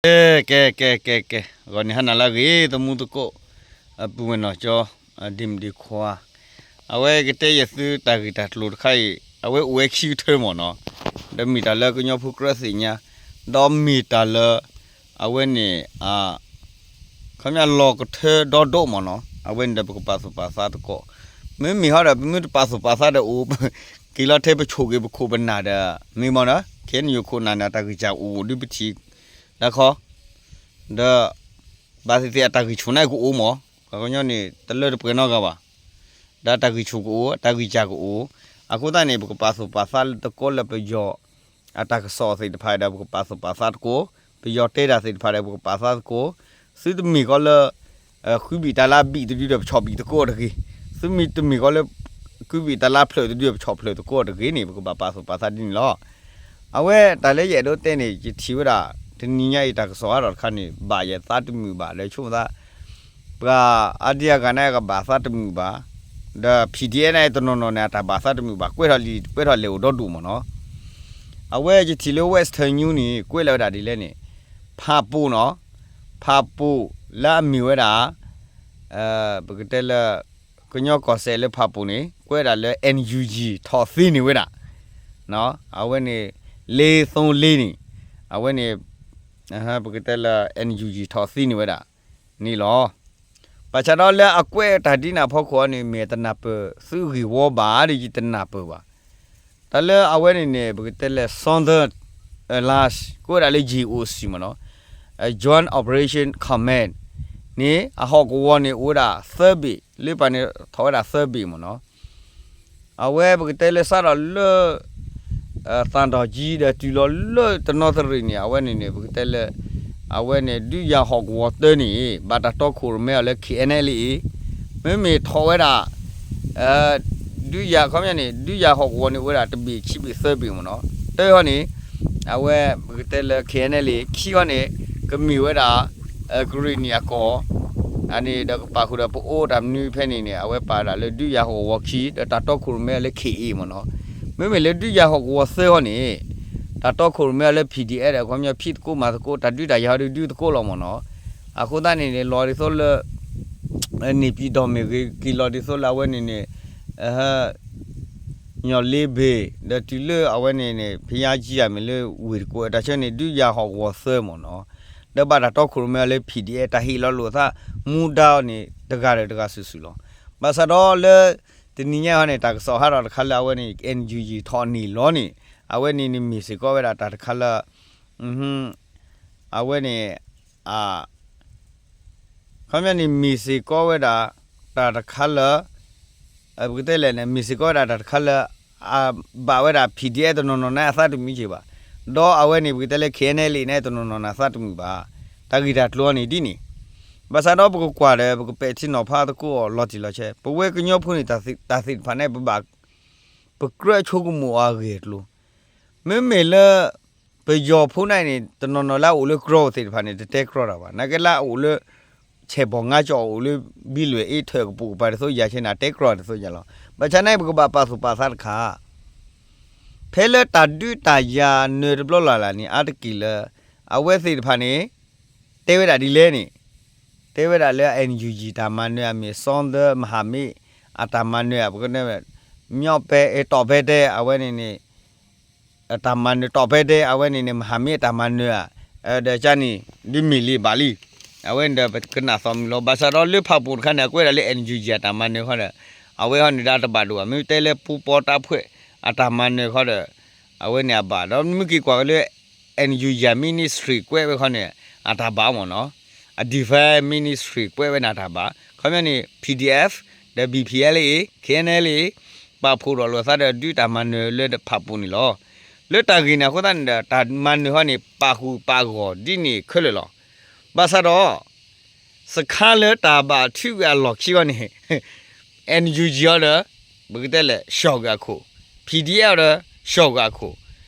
ကဲ ကဲ ကဲ ကဲ ကဲ ဂီၤန့ၣ်ဟါနၤလၢအဂ့ၤ သမူသကိး ပုၢ်ဝဲၢ်နီၢ်ကၠီ ဒ့မုၣ်ဒ့ခွါ, အဝဲကတဲယသုတၢ်ဂ့ၢ်တၢ်ကျိၤတခါအံၤ အဝဲအိၣ်ဝဲခံကထၢမ့ၢ်နီၤ, ဒီးမ့ၢ်တၢ်လၢကညီဖိကြၢးသ့ၣ်ညါ, ဒီးမ့ၢ်တၢ်လၢ အဝဲန့ၣ် ခီပညီလီၢ်ကထၢဒီဒိၣ်မ့ၢ်နီၤ, အဝဲန့ၣ်ဒီးပကပာ်သူၣ်ပာ်သးသကိး, မ့မ့ၢ်ဟီဒီး ပမ့ၢ်တပာ်သူၣ်ပာ်သးဒီးအိၣ် က့ၤလီၤထဲပဆိၣ်ဂ့ၤပခိၣ်ပနၢ်ဒီး မ့ၢ်မ့ၢ်နီၤ ခဲအံၤန့ၣ်ယခိၣ်နၢ်န့ၣ် အတၢ်ဂံၢ်စၢ်အိၣ်ဒုပထံၣ်, လၢခီ, ဒီး ဘၣ်သ့ၣ်သ့ၣ်အတၢ်ဂံၢ်ဆူၣ်န့ၣ်ကအိၣ်မ့ၢ်, ပှၤကညီန့ၣ် တလၢတပှဲၤနီတဂၤဘၣ်, ဒီးတၢ်ဂံၢ်ဆူၣ်ကအိၣ် တၢ်ဂံၢ်စၢ်ကအိၣ်, အဃိသတးန့ၣ် ပကပာ်သူၣ်ပာ်သးလၢသကိးလၢပယီၤ အတၢ်ကစီၣ်သ့ၣ်တဖၣ်ဒီး ပကပာ်သူၣ်ပာ်သးသကိး, ပယီၤတဲတၢ်သ့ၣ်တဖၣ်ဒီး ပကပာ်သးသကိး, သုတမ့ၢ်ကီးလၢ ဃုဘံၣ်တၢ်လါဘံၣ်တဒုဒီးပဆီၣ်ဘံၣ်သကိးအီၤတဂ့ၤ, သုမ့ၢ်တမ့ၢ်ကီးလၢ ဃုဘံၣ်တၢ်လါဖျၢၣ်တဒုဒီးပဆီၣ်ဖျၢၣ်သကိးအီၤတဂ့ၤန့ၣ် ပကဘၣ်ပာ်သူၣ်ပာ်သးဒ်န့ၣ်လီၤ. အဝဲတၢ်လၢယအဲၣ်ဒိးတဲန့ၣ် ယထံၣ်ဝဲဒၣ် တနံၤညါအံၤတၢ်ကစီၣ်ဟးထီၣ်တခါန့ၣ် ဘၣ်ယသးတမုာ်ဘၣ် ဒီးဆိကမိၣ်သး ပှၤအါဒံအါဂၤန့ၣ်ကဘၣ်သးတမုာ်ဘၣ်, ဒီး ဖံၣ်ဒံၣ်အဲၣ်န့ၣ် တနီၤနီၤန့ၣ် အတၢ်ဘၣ်သးတမုာ်ဘၣ် ကွဲးထီၣ်လံ ကွဲးထီၣ်လဲၤအိၣ်ဒီဒူၣ်မ့ၢ်နီၤ, အဝဲယထံၣ်လၢ Western News န့ၣ် ကွဲးလီၤဝဲဒၣ်ဒ်လဲၣ်န့ၣ်, ဖၣ်ပူၣ်နီၤ, ဖၣ်ပူၣ်လၢအမ့ၢ်ဝဲဒၣ် ပကတဲလၢ ကညီကီၢ်စဲၣ်လၢဖၣ်ပူၣ်န့ၣ် ကွဲးဒၣ်လၢ NUG ထီၣ်သ့န့ၢ်ဝဲဒၣ်, အဝဲန့ၣ် လေးသုံးလေးန့ၣ် အဝဲန့ၣ် ပကတဲလၢ NUG ထီၣ်သ့န့ၢ်ဝဲဒၣ်န့ၣ်လီၤ. ဘၣ်ဆၣ်ဒီးလၢအကွဲးတၢ်ဒ်န့ၣ်အဖီခိၣ်အံၤန့ၣ် မ့ၢ်တနၢ်ပၢၢ်သုဂ့ၢ်ဝီဘၣ်ဒီး ယတနၢ်ပၢၢ်ဘၣ်. တၢ်လၢအဝဲန့ၣ်န့ၣ် ပကတဲလၢ Southern Alliance ကိးဝဲဒၣ်လၢ JOC မ့ၢ်နီၤ, Joint Operation Command န့ၣ် အဟီၣ်ကဝီၤန့ၣ်အိၣ်ဝဲဒၣ်သၢဘ့ၣ် လၢပှၤန့ၣ်ထီၣ်ဝဲဒၣ်သၢဘ့ၣ်မ့ၢ်နီၤ. အဝဲပကတဲလၢစးထီၣ်လၢ သၣ်တီၣ်ကံဒီးတုၤလီၤလၢတနီသရံၣ်န့ၣ် အဝဲန့ၣ်န့ၣ် ပကတဲလၢ အဝဲန့ၣ် ဒုးယၤဟီၣ်ကဝီၤသၢန့ၣ် ဘၣ်တၢ်တီခိၣ်ရိၣ်မဲအီၤလၢ KNLA မ့မ့ၢ်ထီၣ်ဝဲဒၣ် ဒုးယၤခီပညီန့ၣ် ဒုးယၤဟီၣ်ကဝီၤန့ၣ်အိၣ်ဝဲဒၣ်တဘ့ၣ်ခံဘ့ၣ်သၢဘ့ၣ်မ့ၢ်နီၤ. တၢ်ဟီန့ၣ် အဝဲပကတဲလၢ KNLA ခံဟီန့ၣ် ကမ့ၢ်ဝဲဒၣ် ကရ့ၣ်နံၣ်အကီၢ် အန့ၣ်ဒီးကပာ်ဃုာ်ဒီးပအိၣ်တၢ်မနုၤဖဲန့ၣ်န့ၣ် အဝဲပာ်ဝဲဒၣ်လၢဒုးယၤဟီၣ်ကဝီၤခံ ဒီးတၢ်တီခိၣ်ရိၣ်မဲအီၤလၢ K A မ့ၢ်နီၤ. မ့မ့ၢ်လၢဒုးယၤဟီၣ်ကဝီၤသၢဟီန့ၣ် တၢ်တီခိၣ်ရိၣ်မဲအီၤလၢ P D F ဒီးခီပညီဖံးသကိးမၤသကိး တၢ်ဒုးတၢ်ယၤဟီဒုးဒုးသကိးလီၤမ့ၢ်နီၤ. အဃိသတးန့ၣ်န့ၣ် လီၤဒ်သိးလၢ န့ၣ်ပံၤဒီမ့ၢ်ဂ့ၤ က့ၤလီၤဒ်သိးလၢအဝဲန့ၣ်န့ၣ် ညီၣ်လ့ဘ့ၣ် ဒီးတုၤလၢအဝဲန့ၣ်န့ၣ် ဖယါကံအမ့ၢ်လၢဝ့ၢ်တကိး တၢ်ဆၢန့ၣ် ဒုးယၤဟီၣ်ကဝီၤသၢမ့ၢ်နီၤ. ဒီးဘၣ်တၢ်တီခိၣ်ရိၣ်မဲအီၤလၢ P D F တၢ်ဟ့ၣ်လီၤလိာ်သး မူဒါအီၤန့ၣ် တဂၤဒီးတဂၤစုာ်စုာ်လီၤ. ဘၣ်ဆၣ်ဒီးလၢ တနံၤညါဟီန့ၣ် တၢ်ကစီၣ်ဟးထီၣ်တခါလၢအဝဲန့ၣ် N U G ထီၣ်န့ၢ်လီၤန့ၣ် အဝဲန့ၣ်န့ၣ်မ့ၢ်စ့ၢ်ကီးဝဲဒၣ်တၢ်တခါလၢ အဝဲန့ၣ် ခီပညီန့ၣ် မ့ၢ်စ့ၢ်ကီးဝဲဒၣ် တၢ်တခါလၢ ပကတဲလဲၣ်န့ၣ် မ့ၢ်စ့ၢ်ကီးဝဲဒၣ်တၢ်တခါလၢ အဘၣ်ဝဲဒၣ် P D F တနီၤနီၤန့ၣ် အသးတမုာ်က့ၤဘၣ်. ဒီးအဝဲန့ၣ် ပကတဲလၢ K N L A န့ၣ် တနီၤနီၤန့ၣ် အသးတမုာ်ဘၣ်. တၢ်ဂ့ၢ်တၢ်ကျိၤအီၤန့ၣ်ဒ်န့ၣ် ဘၣ်ဆၣ်ဒီးပကကွၢ်ဒီး ပကပဲာ်ထံနီၤဖးသကိးအီၤလီၤတံၢ်လီၤဆဲး ပဝဲကညီဖိန့ၣ် တၢ်သ့ၣ်တဖၣ်န့ၣ် ပဘၣ် ပကြၢးဆိကမိၣ်အဂ့ၢ်အကျိၤ မ့မ့ၢ်လၢ ပယီၤဖိန့ၣ်န့ၣ် တနီၤနီၤလၢအအိၣ်လၢကြီသ့ၣ်တဖၣ်န့ၣ် တတဲကြီတၢ်ဘၣ်. နာ်က့လၢအအိၣ်လၢ ဆဲးဘီၣ်ငါကၠီၣ် အိၣ်လၢဘံလွဲၢ်အ့ထၢၣ်ကပိာ်ကပၤဒ်သိးယၤဆဲန့ၣ် တဲကြီတသိးယၤလီၤ. ဘၣ်ဆၣ်န့ၣ် ပကဘၣ်ပာ်သူၣ်ပာ်သးတခါ ဖဲလၢတၢ်ဒုးတၢ်ယၤနၢၤတဘျီလၢ်လၢ်န့ၣ် အါတက့ၢ်လၢ အဝဲသ့ၣ်တဖၣ်န့ၣ် တဲဝဲဒၣ်ဒ်လဲၣ်န့ၣ် တဲဝဲဒၣ်လၢ N U G တၢ်မၤနၢၤအမ့ၢ် စီးသၢမဟာမိတ် အတၢ်မၤနၢၤ ပကတဲ မြောက်ပဲ တီၣ်ပဲတဲ အဝဲန့ၣ်န့ၣ် တၢ်မၤနၢၤ တီၣ်ပဲတဲ အဝဲန့ၣ်န့ၣ် မဟာမိတ် အတၢ်မၤနၢၤဧါ ဒီးကၢ်န့ၣ် ဒ်မ့ၢ်လံဘၣ်လံ. အဝဲန့ၣ်ဒီး ပကနၣ်သီမုၢ်လီၤ. ဘၣ်ဆၣ်ဒီးလၢဖၣ်ပူၣ်တခါန့ၣ် အကွဲးဒၣ်လၢ N U G အတၢ်မၤနၢၤဃီဒီး အဝဲဃီန့ၣ်ဒီးတဘၣ်ဒိၣ်ဘၣ်. မ့ၢ်တဲလၢပူပီတၢ်ဖှဲး အတၢ်မၤနၢၤဃီဒီး အဝဲန့ၣ်အဘၣ်. ဒီးမ့ၢ်က့ၤကွၢ်က့ၤလၢ N U G ministry ကွဲးဝဲဃီန့ၣ် အတၢ်ဘၣ်မ့ၢ်နီၤ. အ defense ministry ကွဲးဝဲန့ၣ်အတၢ်ဘၣ်. ခီပညီန့ၣ် P D F ဒီး B P L A K N L A ပာ်ဖှိၣ်ထီၣ်လိာ်သးဒီးဒုးတၢ်မၤနၢၤလၢဖၣ်ပူၣ်န့ၣ်လီၤ. လၢတၢ်ဂ့ၢ်န့ၣ်အဃိသတးန့ၣ်ဒီး တၢ်မၤနၢၤဃီန့ၣ် ပာ်ဃုာ်ပာ်ဂီၢ်ဒ်န့ၣ်ခဲလၢာ်လီၤ. ဘၣ်ဆၣ်ဒီး စခါလၢတၢ်ဘၣ်ထုးကွံာ်အလီၢ်ခံဃီန့ၣ် N U G အီၤဒီး ပကတဲလဲၣ် ဆှီၣ်ကွံာ်အခိၣ်, P D F အီၤဒီး ဆှီၣ်ကွံာ်အခိၣ်,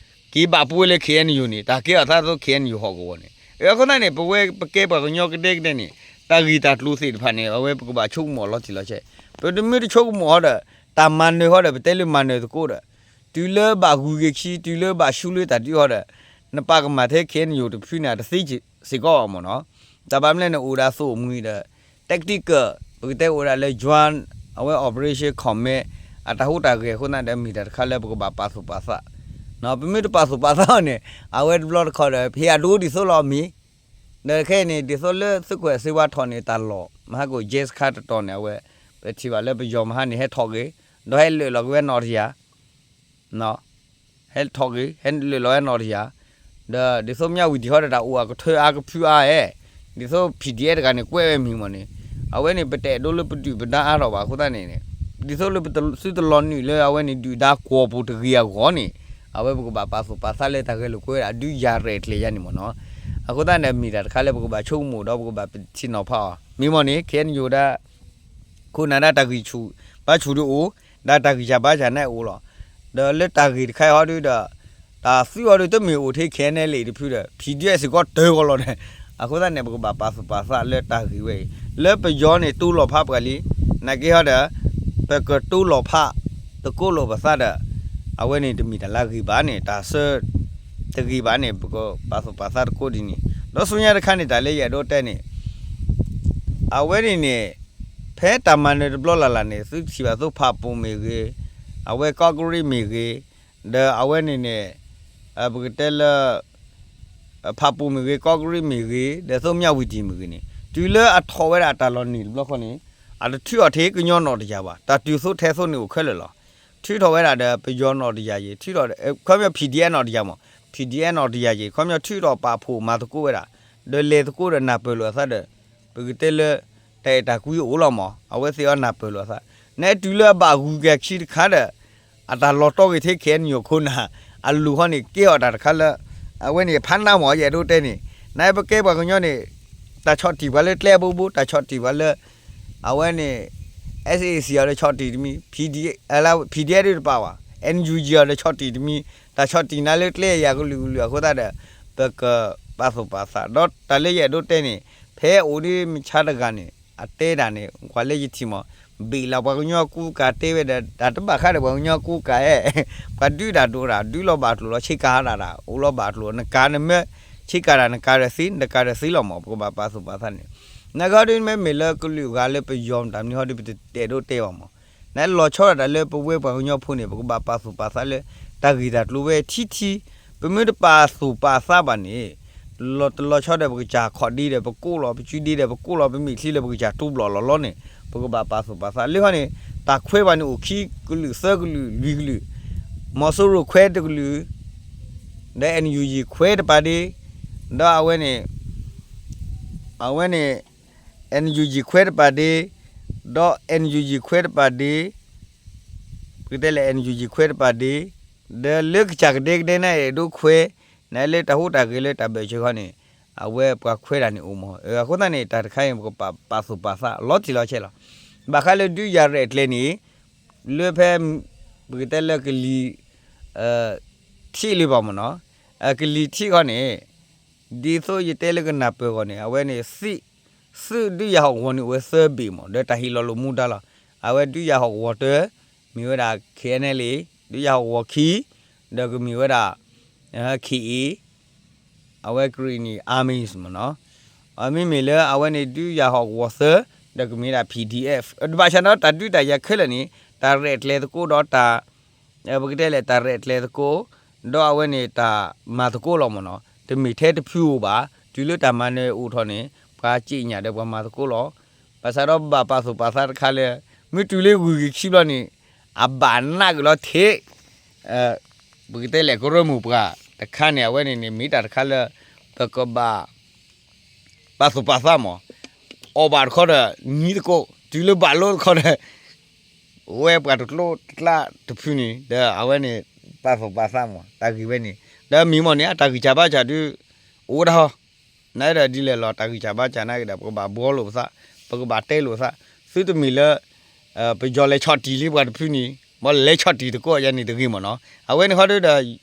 က့ၤဘၣ်ပဝဲလၢ K N U န့ၣ် တၢ်ကဲအီၤသးသိး K N U ဟီၣ်ကဝီၤန့ၣ်. အဃိသတးန့ၣ် ပဝဲပကဲပှၤကညီကဒဲကဒဲန့ၣ် တၢ်ဂ့ၢ်တၢ်ကျိၤသ့ၣ်တဖၣ်န့ၣ် အဝဲပကဘၣ်ဆိကမိၣ်အီၤလီၤတံၢ်လီၤဆဲး. ပတမ့ၢ်တဆိကမိၣ်ဃီဒီး တၢ်မၤနၢၤဃီဒီး ပတဲလၢမၤနၢၤသကိးဒီး တုၤလၢဘၣ်ဂုၤက့ၤခံ တုၤလၢဘၣ်ဆူလၢတၢ်ဒုးဃီဒီး နပာ်ကမၣ်ထဲ ခ့ၣ်အဲၣ်ယူၣ် တဖုန့ၣ် တသ့စ့ၢ်ကီးဘၣ်မ့ၢ်နီၤ, တၢ်ဘၣ်မနုၤလဲၣ်န့ၣ် အိၣ်ဒီးအသိးအမှံၤဒီး tactical ပကတဲအိၣ်ဒၣ်လၢ joint အဝဲ operation command အတၢ်ဟူးတၢ်ဂဲၤအဃိသတးဒီး မ့ၢ်တၢ်တခါလၢပကဘၣ်ပာ်သူၣ်ပာ်သး, ပမ့ၢ်တပာ်သူၣ်ပာ်သးအီၤန့ၣ် အဝဲတဘျီတခီၣ်ဒီး ဖဲအဒိဒ်သိးလီၤမ့ၢ် ဒီးခဲအံၤန့ၣ် ဒ်သိးလၢသုးခိၣ်စ့ဝါထီၣ်န့ၣ် တၢ်လီၢ် မဟါကိၣ် jet ခါတတီၤန့ၣ် အဝဲ ပထံၣ်ဘၣ်လၢပယီၤမဟါန့ၣ် ဟဲထီၣ်ဂ့ၤ, ဒီးဟဲလၢာ်လီၤက့ၤဝဲနီၣ်တယၢ် ဟဲထီၣ်ဂ့ၤ ဟဲလၢာ်လီၤဝဲနီၣ်တယၢ်, ဒီးဒ်သိးမၠၣ်ဝံၤတံၢ်ဟီဒီး တၢ်အိၣ်အကထၢအါကဖုအါဧါ, ဒ်သိး P D F တဂၤန့ၣ် ကွဲးဝဲမံၤမ့ၢ်န့ၣ်, အဝဲန့ၣ် ပတအဲၣ်ဒိးလၢပဒုၣ်ပဒါအါထီၣ်ဘၣ်အဃိသတးန့ၣ်, ဒ်သိးလၢပသုတလီၤနုာ်လၢအဝဲန့ၣ် ဒုၣ်ဒါကွီၢ်ပူၤတဂ့ၤအဂီၢ်န့ၣ်, အဝဲပကဘၣ်ပာ်သူၣ်ပာ်သးလၢတၢ်ဂဲၤလိာ်ကွဲဝဲဒၣ် ဒုးယၤရဲၣ်ကျဲၤယၤန့ၣ်မ့ၢ်နီၤ, အဃိသတးန့ၣ် မ့ၢ်တၢ်တခါလၢပကဘၣ်ဆိကမိၣ်ဒီး ပကဘၣ်ပထံၣ်နီၤဖးအီၤ မ့ၢ်မ့ၢ်န့ၣ် ခ့ၣ်အဲၣ်ယူၣ်ဒၣ် ခိၣ်နၢ်ဒၣ်တၢ်ဂံၢ်ဆူၣ်ဘါဆူၣ်ဒုးအိၣ်, ဒၣ်တၢ်ဂံၢ်စၢ်ဘါစၢ်န့ၣ်အိၣ်လီၤ, ဒီးလၢတၢ်ဂ့ၢ်တခါအံၤဟီဒုဒီး, တၢ်သုးအီၤဒုးတမ့ၢ်အိၣ်ထဲ ခ့ၣ်အဲၣ်ယူၣ်လံတဖုဒီး PDF စ့ၢ်ကီးတၢၢ်ကီးလီၤဒီး, အဃိသတးန့ၣ် ပကဘၣ်ပာ်သူၣ်ပာ်သးလၢတၢ်ဂ့ၢ်ဝဲအံၤ, လၢပယီၤန့ၣ် တူၢ်လိာ်ဖးပှၤလံ, နာ်က့ဟီဒီး, ပကတူၢ်လိာ်ဖး, တကိးလိာ်ပသးဒီး, အဝဲန့ၣ်တမ့ၢ်တၢ်လၢအဂ့ၤဘၣ်န့ၣ် တၢ်ဆၢ, တဂ့ၤဘၣ်န့ၣ် ပကပာ်သူၣ်ပာ်သးတကိးဒ်န့ၣ်, ဒီးဆူညါတခါန့ၣ် တၢ်လၢယအဲၣ်ဒိးတဲန့ၣ် အဝဲန့ၣ်န့ၣ်, ဖဲတၢ်မၤနၢၤတဘျီလၢ်လၢ်န့ၣ် သုထံၣ်ဘၣ်သိးဖးပူၤမ့ၢ်ဂ့ၤ, အဝဲကီၢ်ကရံၣ်မ့ၢ်ဂ့ၤ, ဒီးအဝဲန့ၣ်န့ၣ်, ပကတဲလၢ, ဖးပူၤမ့ၢ်ဂ့ၤ ကီၢ်ကရံၣ်မ့ၢ်ဂ့ၤ ဒီးသိးမၠၣ်ဝံၤတံၢ်မ့ၢ်ဂ့ၤန့ၣ် တုၤလၢအထီၣ်ဝဲဒၣ်အတၢ်လီၤနုာ်တဘျီဃီန့ၣ်, အတထုးအီၤထဲကညီနီၣ်တယၢ်ဘၣ် တၢ်တုၤသိးထဲသိးန့ၣ်အိၣ်ခဲလၢာ်လီၤ, ထုးထီၣ်ဝဲဒၣ်ဒီးပယီၤနီၣ်တယၢ်ယံၤ ထုးထီၣ်, ခီပညီ PDF နီၣ်တယၢ်မး, PDF နီၣ်တယၢ်ယံၤ ခီပညီထုးထီၣ်ပာ်ဖှိၣ်မၤသကိးဝဲဒၣ်, ဒီးလဲၤသကိးဒီးနၢ်ပၢၢ်လိာ်အသးဒီး, ပကတဲလၢ, တၢ်အဲၣ်တၢ်ကွံအိၣ်လီၤမး အဝဲသ့ၣ်အီၤနၢ်ပၢၢ်လိာ်အသး, နတုၤလၢအဘၣ်ဂုၤက့ၤခံတခါဒီး, အတၢ်လီၤတီဂ့ၤထဲ ခ့ၣ်အဲၣ်ယူၣ်ခိၣ်နၢ်, အလူၤဃီန့ၣ် ကဲအီၤတၢ်တခါလၢ, အဝဲန့ၣ်ဖးနးမး ယအဲၣ်ဒိးတဲန့ၣ်, နပကဲပှၤကညီန့ၣ်, တၢ်ဆီၣ်တံၢ်ပှၤလၢကျဲအဘိဘိ တၢ်ဆီၣ်တံၢ်ပှၤလၢ, အဝဲန့ၣ်, SAC အီၤဒီးဆီၣ်တံၢ်တမံၤ, PDF ဒုးတပာ်ဘၣ်, NUG အီၤဒီးဆီၣ်တံၢ်တမံၤ, တၢ်ဆီၣ်တံၢ်နၤလၢကျဲယၤကလုာ်ကလုာ်အဃိသတးဒီး, ပကပာ်သူၣ်ပာ်သး ဒီးတၢ်လၢယအဲၣ်ဒိးတဲန့ၣ်, ဖဲအိၣ်ဒ်မဆါတဂၤန့ၣ် အတဲဒၣ်န့ၣ် ကွၢ်လၢယထံၣ်မး, ဘ့ၣ်လီၤပှၤကညီအကူအကၤတဲဝဲဒီး တၢ်တဘၣ်ဃးဒီးပှၤကညီအကူအကၤဧါ, ပှၤဒုးတၢ်ဒိၣ်တၢ် ဒုးလီၤဘၣ်ကျိၤလီၤဆ့ကၤဟးတၢ်တၢ် အိၣ်လီၤဘၣ်ကျိၤ နကၤနမ့ၢ်, ဆ့ကၤတၢ်နကၤဒီးသ့ နတကၤဒီးသ့လီၤမး ပကဘၣ်ပာ်သူၣ်ပာ်သးန့ၣ်, နဂီၢ်ဒ်မ့မ့ၢ်လၢကလုာ်ဂၤလၢပယီၤတၢ်မနုၤဟီဒ်ပတအဲၣ်ဒိးတဲဘၣ်မး, နလီၤဆီဒၣ်တၢ်လၢပဝဲပှၤကညီဖိန့ၣ် ပကဘၣ်ပာ်သူၣ်ပာ်သးလၢ, တၢ်ဂ့ၢ်တၢ်ကျိၤဝဲထံထံ, ပမ့ၢ်တပာ်သူၣ်ပာ်သးဘၣ်န့ၣ် လီၤတလီၤဆီဒီးပကစၢ်ခီၣ်ဒ့ဒီးပကိးလီၤ ပစုဒ့ဒီးပကိးလီၤ ပမဲာ်ချံလၢပကစၢ်တူၢ်ဘျီၣ်လီၤလီၤန့ၣ် ပကဘၣ်ပာ်သူၣ်ပာ်သး လၢဟီန့ၣ် တၢ်ခွဲးဘၣ်န့ၣ်အိၣ်ခံကလုာ်သၢကလုာ်လွံၢ်ကလုာ်, မီၤစိရိၤခွဲးတကလုာ်, ဒီး NUG ခွဲးတပၤဒ့, ဒီးအဝဲန့ၣ် အဝဲန့ၣ် NUG ခွဲးတပၤဒ့, ဒီး NUG ခွဲးတပၤဒ့, ပကတဲလၢ NUG ခွဲးတပၤဒ့, ဒီးလၢကစၢ်ကဒဲကဒဲန့ၣ်အဲၣ်ဒိးခွဲး, နလၢတၢ်ဟူးတၢ်ဂဲၤလၢတၢ်ဘၢၣ်စၢၤဃီန့ၣ်, အဝဲပှၤခွဲးတၢ်န့ၣ်အိၣ်မး, အဃိသတးန့ၣ် တၢ်တခါအံၤ ပကပာ်သူၣ်ပာ်သးလီၤတံၢ်လီၤဆဲးလီၤ, ဘၣ်ဃးလၢဒုးယၤရဲၣ်ကျဲၤန့ၣ်, လၢဖဲ, ပကတဲလၢကလံၤ ထံးလၢၤဘၣ်မ့ၢ်နီၤ, ကလံၤထံးဃီန့ၣ်, ဒ်သိးယတဲလၢကနၢ်ပၢၢ်ဂီၢ်န့ၣ် အဝဲန့ၣ်, သုးဒုးယၤဟီၣ်ကဝီၤန့ၣ်အိၣ်ဝဲသၢဘ့ၣ်မး ဒီးတၢ်ဟ့ၣ်လီၤလိာ်မူဒါလီၤ, အဝဲဒုးယၤဟီၣ်ကဝီၤတၢ, မ့ၢ်ဝဲဒၣ် KNLA, ဒုးယၤဟီၣ်ကဝီၤခံ, ဒီးကမ့ၢ်ဝဲဒၣ်, KA, အဝဲ Karenni Army မ့ၢ်နီၤ, မ့မ့ၢ်လၢအဝဲန့ၣ်ဒုးယၤဟီၣ်ကဝီၤသၢ, ဒီးကမ့ၢ်ဝဲဒၣ် PDF, တဘၣ်ဆၣ်ဒီးတၢ်ဒုးတၢ်ယၤခဲလၢာ်န့ၣ်, တၢ်ရဲၣ်ကျဲၤသကိးဒီးတၢ် ပကတဲလဲၣ် တၢ်ရဲၣ်ကျဲၤသကိး, ဒီးအဝဲန့ၣ်တၢ်မၤသကိးလီၤမ့ၢ်နီၤ, တမ့ၢ်ထဲတဖုဧိၤဘၣ်, တုၤလၢတၢ်မၤနၢၤအိၣ်ထီၣ်န့ၣ် ပှၤစံၣ်ညီၣ်ဒီးပှၤမၤသကိးလီၤ, ဘၣ်ဆၣ်ဒီးဘၣ်ပာ်သူၣ်ပာ်သးတခါလၢ, မ့ၢ်တုၤလၢဂုၤက့ၤခံဘျီန့ၣ်, အဘၣ်နးက့ၤလီၤထဲ ပကတဲလဲၣ်ကရၢမိၢ်ပှၢ်တခါန့ၣ် အဝဲန့ၣ်န့ၣ် မ့ၢ်တၢ်တခါလၢ ပကဘၣ် ပာ်သူၣ်ပာ်သးမး, အီၣ်ဘၣ်တခီဒီး နံၤသကိး, တုၤလၢဘၣ်လိတခီဒီး ဝဲပှၤတကျိတကျါတဖုန့ၣ် ဒီးအဝဲန့ၣ် ပာ်သူၣ်ပာ်သးမး တၢ်ဂ့ၢ်ဝဲန့ၣ်, ဒီးမ့ၢ်မ့ၢ်န့ၣ် အတၢ်ဂံၢ်စၢ်ဘါစၢ်ဒုး အိၣ်ဝဲဒၣ်ဟီ, နဒၣ်ဒ်လဲၣ်လီၤ တၢ်ဂံၢ်စၢ်ဘါစၢ်နာ်က့ဒီး ပကဘၣ်ဘှီလိာ်ပသး, ပကဘၣ်တဲလိာ်သး, သုတမ့ၢ်လၢ ပယီၤလဲၤဆီၣ်တံၢ်လံပှၤတဖုန့ၣ်, ဘၣ်လဲၤဆီၣ်တံၢ်သကိးယၤန့ၣ်တဂ့ၤမ့ၢ်နီၤ, အဝဲန့ၣ်ခီဒုဒီး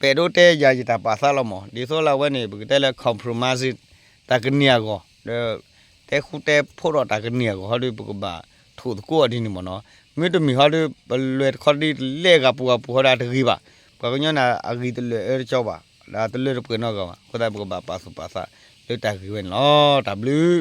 ပအဲၣ်ဒိးတဲယၤယတၢ်ပာ်သးလီၤမး, ဒ်သိးလၢအဝဲန့ၣ် ပကတဲလၢ compromise တၢ်ကန့ၢ်အဂီၢ်, ဒီး တဲဃူတဲဖိးဒီးတၢ်ကန့ၢ်အဂီၢ်ဟီဒု ပကဘၣ်ထိၣ်သကိးအီၤဒ်န့ၣ်မ့ၢ်နီၤ, မ့တမ့ၢ်ဟီဒု ပလဲၤတခီဒ်လဲၤဂၤပူၤဂၤပူၤဟီဒုတဂ့ၤဘၣ်, ပှၤကညီန့ၣ် အဂံၢ်တလၢာ်အၢတကၠီဘၣ် ဒီးတလၢတပှဲၤနီတဂၤဘၣ်. အဃိသတး ပကဘၣ်ပာ်သူၣ်ပာ်သးလၢတၢ်ဂ့ၢ်ဝဲန့ၣ်လီၤ. တၢ်ဘျုး